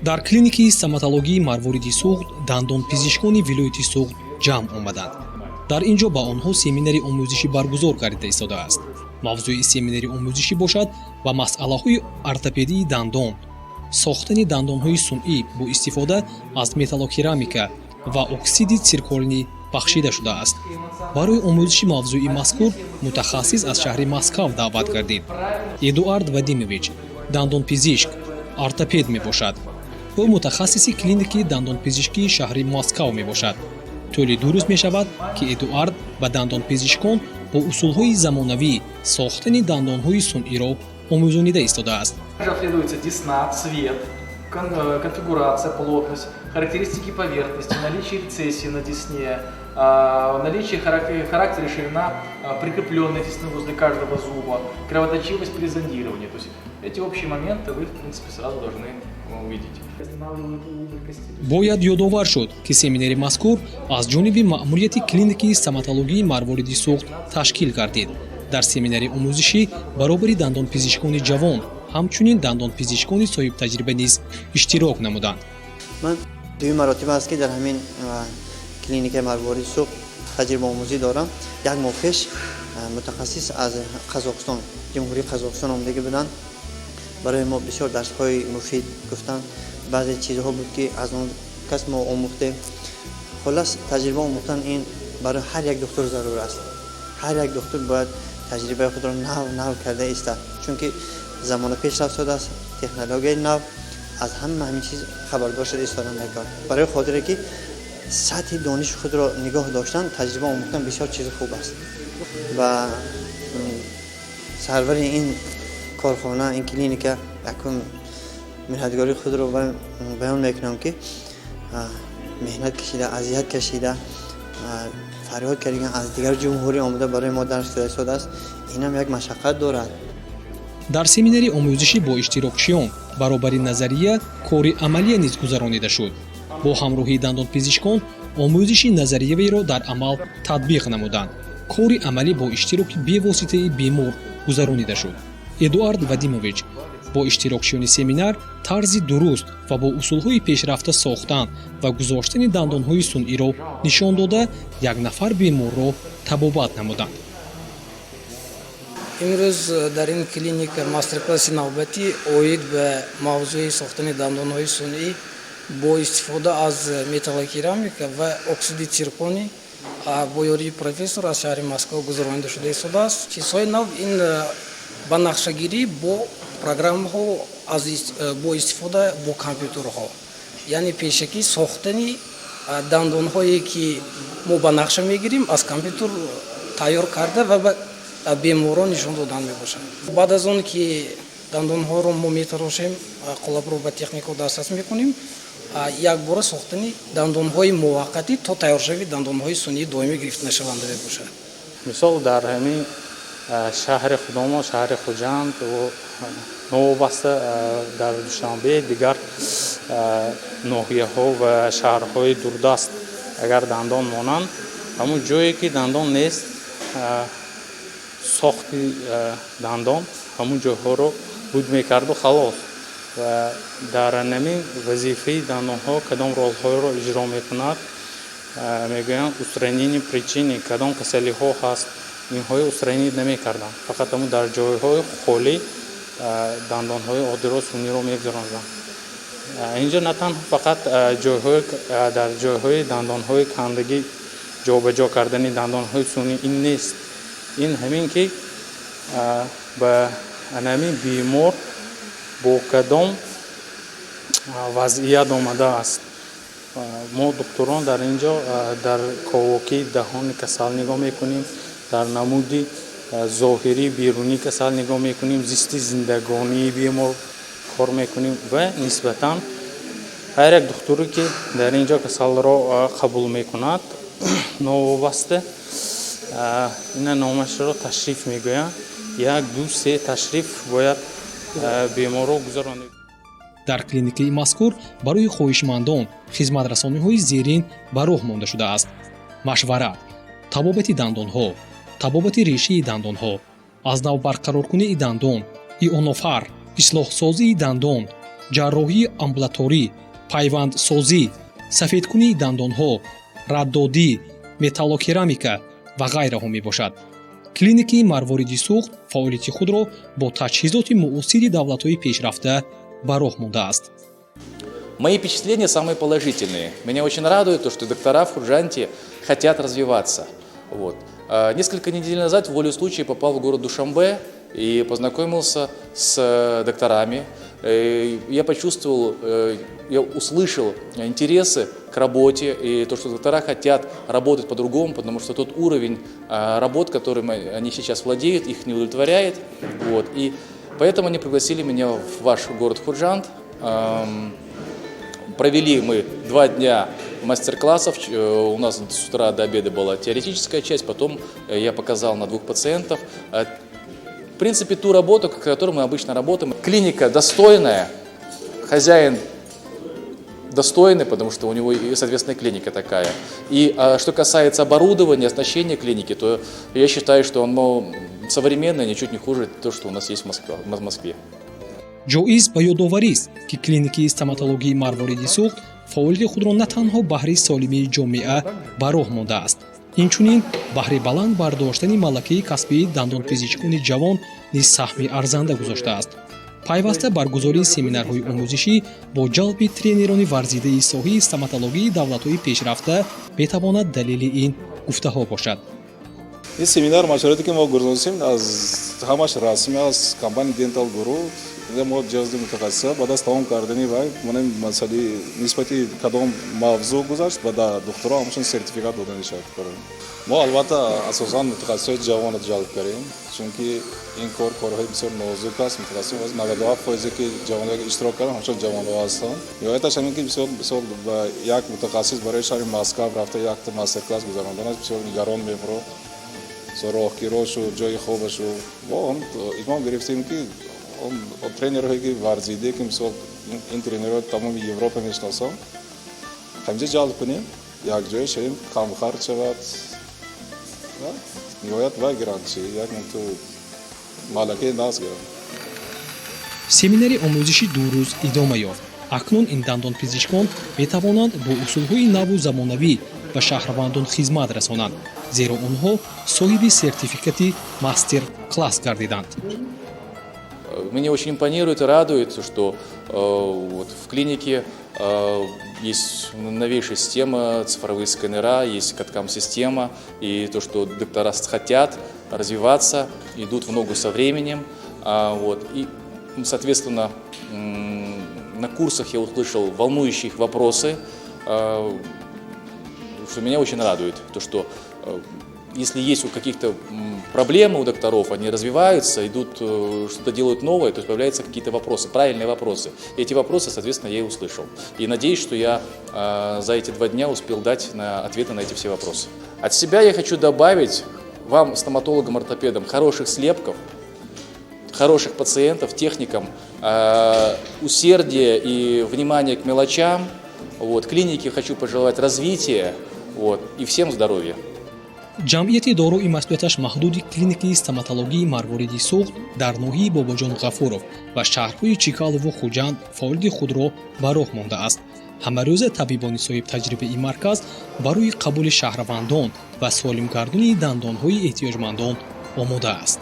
Дар клиникаи стоматологии Марвориди Суғд дандонпизишкони вилояти Суғд ҷамъ омаданд. Дар ин ҷо ба онҳо семинари омӯзишӣ баргузор гардида истодааст. Мавзӯи семинари омӯзишӣ бошад, ба масъалаҳои ортопедии дандон, сохтани дандонҳои сунъӣ бо истифода аз металлокерамика ва оксиди сирконий бахшида шудааст. Барои омӯзиши мавзӯи мазкур мутахассис аз шаҳри Москав даъват гардид. Эдуард Вадимович дандонпизишк, ортопед мебошад. Ӯ мутахассиси клиникаи дандонпизишкии шаҳри Москав мебошад. Тӯли 2 рӯз мешавад, ки Эдуард ба дандонпизишкон бо усулҳои замонавӣ сохтани дандонҳои сунъиро омӯзонида истодааст. Также обследуется десна, цвет, конфигурация, плотность, характеристики поверхности, наличие рецессии на десне, наличие характера и ширина прикрепленной десны возле каждого зуба, кровоточивость при зондировании. То есть эти общие моменты вы, в принципе, сразу должны увидеть. Бояд ёдовар шуд, ки семинари мазкур аз ҷониби маъмурияти клиникаи стоматологии Марвориди Суғд ташкил гардид. Дар семинари омӯзишӣ баробари дандонпизишкони ҷавон, ҳамчунин дандонпизишкони соҳибтаҷриба низ иштирок намуданд. Ман дуюм маротиба аст, ки дар ҳамин клиникаи Марвориди Суғд таҷрибаомӯзӣ дорам. Як моҳ пеш мутахассис аз Қазоқистон, Ҷумҳурии Қазоқистон омадагӣ буданд. Барои мо бисёр дарсҳои муфид гуфтанд. Баъзе чизҳо буд, ки аз он кас мо омӯхтем. Хуллас, таҷриба омӯхтан ин барои ҳар як духтур зарур аст. Ҳар як духтур бояд таҷрибаи худро нав нав карда истад, чунки замона пешрафт шудааст, технологияи нав, аз ҳама ҳамин чиз хабардор шуда истодан мекард. Барои хотире ки сатҳи дониши худро нигоҳ доштан, таҷриба омӯхтан бисёр чизи хуб аст. Ва сарвари ин корхона, ин клиника, якум миннатдории худро баён мекунам, ки меҳнат кашида, азият кашида, фарёд кардиган, аз дигар ҷумҳурӣ омада, барои мо дарс дода истодааст. Инам як машаққат дорад. Дар семинари омӯзишӣ бо иштирокчиён баробари назария кори амалия низ гузаронида шуд. Бо ҳамроҳии дандонпизишкон омӯзиши назариявиро дар амал татбиқ намуданд. Кори амалӣ бо иштироки бевоситаи бемор гузаронида шуд. Эдуард Вадимович бо иштирокчиёни семинар тарзи дуруст ва бо усулҳои пешрафта сохтан ва гузоштани дандонҳои сунъиро нишон дода, як нафар беморро табобат намуданд. Имрӯз дар ин клиника мастер-класси навбатӣ оид ба мавзӯи сохтани дандонҳои сунъӣ бо истифода аз металлокерамика ва оксиди цирконий бо ёрии профессор аз шаҳри Москва гузаронида шуда истодааст. Чизҳои нав ин ба нақшагирӣ бо программаҳо, бо истифода бо компютерҳо, яъне пешакӣ сохтани дандонҳое, ки мо ба нақша мегирем, аз компютер тайёр карда ва ба беморон нишон додан мебошад. Баъд аз он ки дандонҳоро мо метарошем, қолабро ба техникаҳо дастрас мекунем, якбора сохтани дандонҳои муваққатӣ то тайёршавии дандонҳои сунъии доимӣ гирифта нашаванда мебошад. Мисол, дар ҳамин шаҳри худомо, шаҳри Хуҷанд, новобаста дар Душанбе, дигар ноҳияҳо ва шаҳрҳои дурдаст агар дандон монанд, ҳамун ҷое ки дандон нест, сохти дандон ҳамун ҷойҳоро буд мекарду халос. Ва дар ҳамин вазифаи дандонҳо кадом ролҳоеро иҷро мекунад, мегӯянд, устранение причины, кадом касалиҳо ҳаст, инҳои устранить намекарданд, фақат ҳамун дар ҷойҳои холӣ дандонҳои оддиро, сунъиро мегузарониданд. Инҷо на танҳо фақат ҷойҳои дар ҷойҳои дандонҳои кандагӣ ҷобаҷо кардани дандонҳои сунъӣ ин нест. Ин ҳамин ки ба ҳамин бемор бо кадом вазъият омадааст. Мо духтурон дар ин ҷо дар ковокии даҳони касал нигоҳ мекунем, дар намуди зоҳирии берунии касал нигоҳ мекунем, зисти зиндагонии бемор кор мекунем. Ва нисбатан ҳар як духтуре, ки дар ин ҷо касалро қабул мекунад, новобаста ина номашро ташриф мегӯянд, як, ду, се ташриф бояд беморро гузаронид. Дар клиникаи мазкур барои хоҳишмандон хизматрасониҳои зерин ба роҳ монда шудааст: машварат, табобати дандонҳо, табобати решаи дандонҳо, аз нав барқароркунии дандон, ионофар, ислоҳсозии дандон. Ҷарроҳии амбулаторӣ, пайвандсозӣ, сафедкунии дандонҳо, раддодӣ, металлокерамика ва ғайраҳо мебошад. Клиникаи Марвориди Суғд фаъолияти худро бо таҷҳизоти муосири давлатҳои пешрафта ба роҳ мондааст. Мои впечатления самые положительные. Меня очень радует то, что доктора в Худжанде хотят развиваться. Вот. Несколько недель назад волей случая попал в город Душанбе и познакомился с докторами. Я почувствовал, я услышал интересы к работе и то, что доктора хотят работать по-другому, потому что тот уровень работ, которым они сейчас владеют, их не удовлетворяет. Вот. И поэтому они пригласили меня в ваш город Худжанд. Провели мы 2 дня мастер-классов. У нас с утра до обеда была теоретическая часть, потом я показал на двух пациентов. В принципе, ту работу, которой мы обычно работаем. Клиника достойная, хозяин достойный, потому что у него и, соответственно, клиника такая. И что касается оборудования, оснащения клиники, то я считаю, что оно современное, ничуть не хуже то, что у нас есть в Москве. В Москве. Ҷоиз ба ёдоварист, ки клиникаи стоматологии Марвориди Суғд фаъолияти худро на танҳо баҳри солимии ҷомеа ба роҳ мондааст, инчунин баҳри баланд бардоштани малакаи касбии дандонпизишкони ҷавон низ саҳми арзанда гузоштааст. Пайваста баргузории семинарҳои омӯзишӣ бо ҷалби тренерони варзидаи соҳаи стоматологии давлатҳои пешрафта метавонад далели ин гуфтаҳо бошад. Ин семинар машварате ки мо гузоштем, аз ҳамаш расмӣ аст. Компания Dental Guru мо ҷазби мутахассиса баъд аз тамом кардани вай монем масъали нисбати кадом мавзӯъ гузашт ба духтуро ҳамчун сертификат дода мешавад. Мо албатта асосан мутахассисои ҷавонро ҷалб кардем, чунки ин кор корҳои бисёр нозук аст. Мутахассис 97 фоизе ки ҷавоно иштирок карданд, ҳамчун ҷавонҳо ҳастанд. Ниҳояташ ҳамин ки бисёр бисёр ба як мутахассис барои шаҳри Москав рафта якта мастер-класс гузаронданаш бисёр гарон мебурад, роҳкирошу, ҷои хобашу. Мо он итмом гирифтем, ки он тренерҳое ки варзиде, ки мисол ин тренерҳо тамоми Европа мешиносам, ҳаминҷа ҷалб кунем, якҷоя шавем, камхарҷ шавад, ниҳоят вай гиранд чи як ту малакаи нағз гиранд. Семинари омӯзишӣ 2 рӯз идома ёфт. Акнун ин дандонпизишкон метавонанд бо усулҳои наву замонавӣ ба шаҳрвандон хизмат расонанд, зеро онҳо соҳиби сертификати мастер класс гардиданд. Мне очень импонирует и радует, что вот в клинике есть новейшая система, цифровые сканера, есть CAD/CAM-система, и то, что доктора хотят развиваться, идут в ногу со временем. Вот, и, соответственно, на курсах я услышал волнующие их вопросы, что меня очень радует, то, что если есть у каких-то проблемы у докторов, они развиваются, идут, что-то делают новое, то есть появляются какие-то вопросы, правильные вопросы. И эти вопросы, соответственно, я и услышал. И надеюсь, что я за эти 2 дня успел дать ответы на эти все вопросы. От себя я хочу добавить вам, стоматологам, ортопедам, хороших слепков, хороших пациентов, техникам, усердия и внимания к мелочам. Вот, клинике хочу пожелать развития, вот, и всем здоровья. Ҷамъияти дорои масъулияташ маҳдуди клиникаи стоматологии Марвориди Суғд дар ноҳияи Бобоҷон Ғафуров ва шаҳрҳои Чкалову Хуҷанд фаъолияти худро ба роҳ мондааст. Ҳамарӯза табибони соҳибтаҷрибаи марказ барои қабули шаҳрвандон ва солимгардонии дандонҳои эҳтиёҷмандон омода аст.